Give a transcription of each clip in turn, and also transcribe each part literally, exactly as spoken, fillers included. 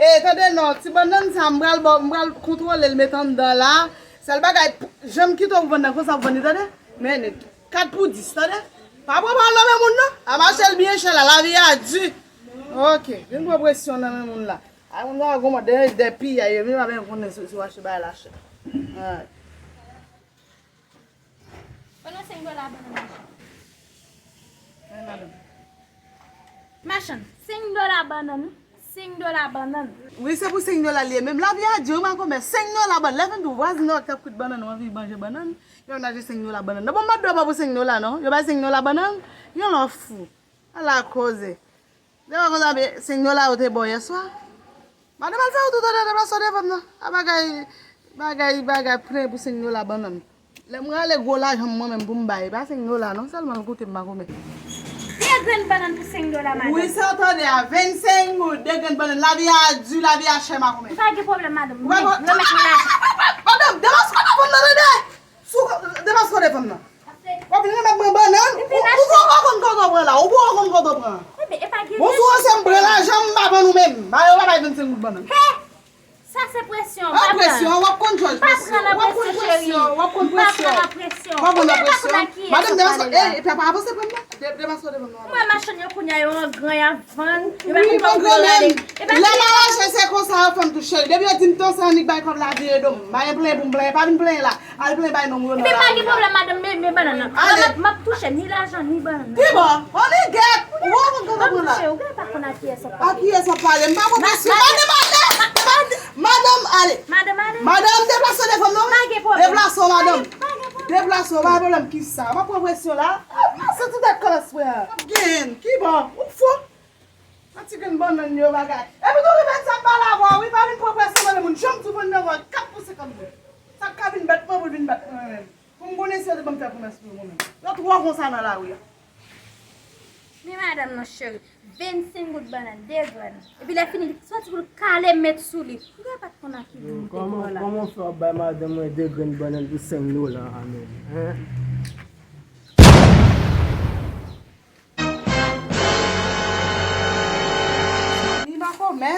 E tande non, ti bannann sa m pral ba w, m pral kontwole l met anndan la. Sèl bagay, p- janm kite w vann nan konsa w vann li, tande? Men kat pou dis, tande? Pa pran pawòl nan men moun non. A mache l byen chè la, lavi a di. Ok, vin pran presyon nan men moun la. A moun sa gon mòd de, de piyay yo, menm pa menm konnen si, si w achte bagay la chè. Alright. Ban nou senk dola bannann machann. Wi, madanm. Machann, senk dola bannann, senk dola bannann. Wi, se pou senk dola li ye. Menm lavi a di, wi, makomè, senk dola bannann. Lè fin tou, vwazin nan k t ap kwit bannann, ou anvi manje bannann, yo vin achte senk dola bannann. Non, bon, m pa t dwe ba pou senk dola, non. Yo bay senk dola bannann, yon lòt fou. Ala koze. Devan konsa, men, senk dola ou te ba w yèswa. Madanm al fè wout ou tande deplase w devan m nan. A bagay, bagay, bagay plen pou senk dola bannann. Lè m rale gwo lajan m mwen menm pou m bay, pa senk dola non, sèlman l koute m makomè. De grenn bannann pou senk dola, madanm. Wi, sa w tande a, vennsenk goud, de grenn bannann. Lavi a di, lavi a chè makomè. M pa gen pwoblèm, madanm. Ou pa Men, gen- remèt mwen lajan. Madanm, deplase w devan m nan, tande! Sou, deplase w devan m nan. W ap vin remèt mwen bannann? Ou, ou, ou poko konn kote w pran la, ou poko konn kote w pran. Enben, e pa gen Bon, sou ansanm pran lajan m pa ban nou menm. Ba yo pa bay vennsenk goud bannann. He! Sa se presyon, An pa pran. presyon, w ap konn jòj Pa presyon. pran nan W ap konn presyon, cheri. presyon, w ap konn M pa presyon. pran nan presyon. W ap Ou konn gen pa presyon. konn ak kiyès Madanm, w ap deplase, pale la. e, epi apa avanse pran nan. De, deplase w devan m nan. Mwen machann yo kounye a yo an gran y ap vann. Yo pa Wi, konn pa pran granmenm. Lè m al achte, se konsa yo fè m tou cheri. Depi yo di m tan sa annik bay kòb la vire do m. Bay plenyen pou m plenyen, pa vin plenyen la. Al plenyen bay nonm yo nan Epi pa gen lari a. pwoblèm, madanm, men, men bannann nan. Ale. M ap, m ap touche ni lajan, ni bannann nan. Ki bò? Annik gèt. Ou wè w konn kote w pran la. Touche, ou gen pa konn ak kiyès w ap A pale. kiyès w ap pale? M pa konn mesye. Madanm ale. Madanm ale. Madanm ale. Madanm deplase w devan m non. Pa gen pwoblèm. Deplase w madanm. Pa gen pwoblèm. Deplase w, pa gen pwoblèm kisa? M ap pran presyon la. Santi tèt kòlòs frè a. M ap genyen. Ki bò? Ou fou? Nan ti grenn bannann yo bagay. Epi tou remèd sa m pa la avè w wi, pa vin pran presyon nan men moun. Jan m di w vann nan vwa kat pou senkant goud. Sa k ka vin bat mwen pou l vin bat mwen menm. Pou m konnen si yo te ban m fè pwomès pou yo mwen menm. Yo twò konsa nan lari a. Men madanm nan cheri, vennsenk goud bannann, de grenn. Epi lè fini, li soti pou l kale met sou li. Ou gen pa t konn ak ki moun te Kòman, pran la. kòman w fè w ap bay madanm mwen de grenn bannann pou senk dola a menm? Hein? Ni makomè,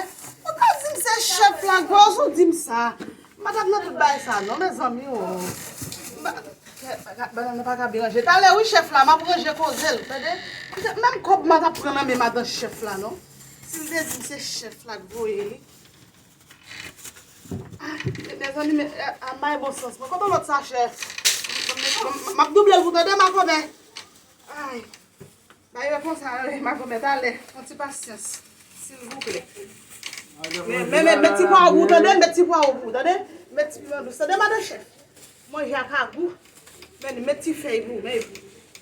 ou ka di m se chèf la, gwòz ou di m sa. M pa t ap nan tout bagay sa non, mezanmi o. M pa, bannann nan pa ka byen ranje. Talè wi chèf la, m ap ranje koze l, tande? Menm kòb m pa t ap pran nan men madan chèf la non. Si l te di m se chèf la k voye li. Ah, mezanmi, men, ah, ah, may bon sans mwen. Kote lòt sachè? M, m, m, m ap double l pou tande makomè. Ay. Ba yo konsa, wi, makomè, talè. Yon ti pasyans, silvouplè. Men, men, men, met ti pwav pou tande, met ti pwav pou tande. Met ti piman dous tande, madan chèf. Manje a ka gou. Men, met ti fèy pou, men,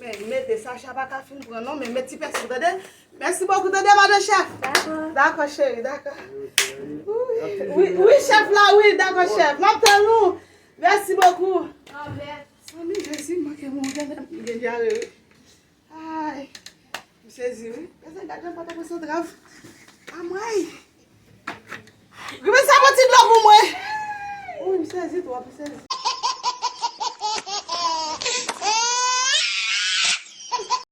men, mete sachè a pa ka fin pran non, men met ti pèsi pou tande. Mèsi bokou tande, madan chèf. Dakò. Dakò, cheri, dakò. Wi, wi, wi, chèf la, wi, dakò, chèf. M ap tann ou. Mèsi bokou. Anmè. Zanmi, Jezi, m manke mouri, gade m gen dyare, wi. Ay, m sezi, wi. Gade, gade, m pa ta pran santrav. Anmwey. Gade sa, bon ti dlo pou mwen. Wi, m sezi twòp, m sezi.